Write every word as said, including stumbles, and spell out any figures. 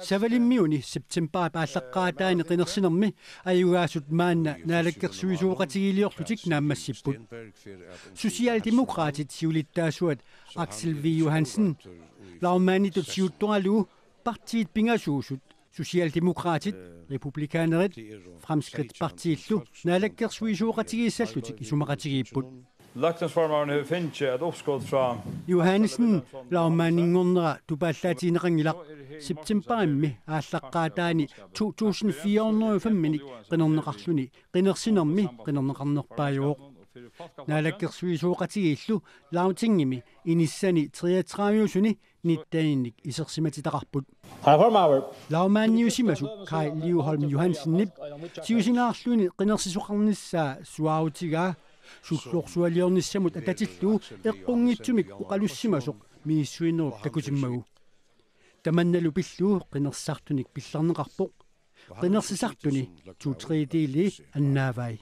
Savalimmiuni septembarip aallaqqaataani qinersinermi ajugaasut maanna naalakkersuisooqatigiiliorlutik naammassipput. Socialdemokraatit siulittaasuat Aksel V. Johansen lagmanditut siuttoralugu partiit pingasuusut, Socialdemokraatit, Republikanerit, Fremskridtspartiillu naalakkersuisooqatigiissallutik isumaqatigiipput. Løgtingsformanden har fået et opskot fra Johansen lagmandinngornera tupaallaatigineqanngilaq. Septembarimmi aallaqqaataani to tusind fire hundrede og fem-inik qinerneqarluni qinersinermi qinerneqarnerpaajuvoq. Naalakkersuisooqatigiillu Lagtingimi inissani treogtredive-suni nitten-inik isersimatitaqarput. Lagmandiusimasoq Kaj Liv Holm Johansenip siusinaarluni qinersisoqarnissaa suaarutigaa sullorsualiornissamut atatillugu eqqunngitsumik oqalussimasoq misissuinerup takutimmagu. Tamannalu pillugu qinersisartunik pillarneqarpoq. Qinersisartuni to tredjedeli annaavai.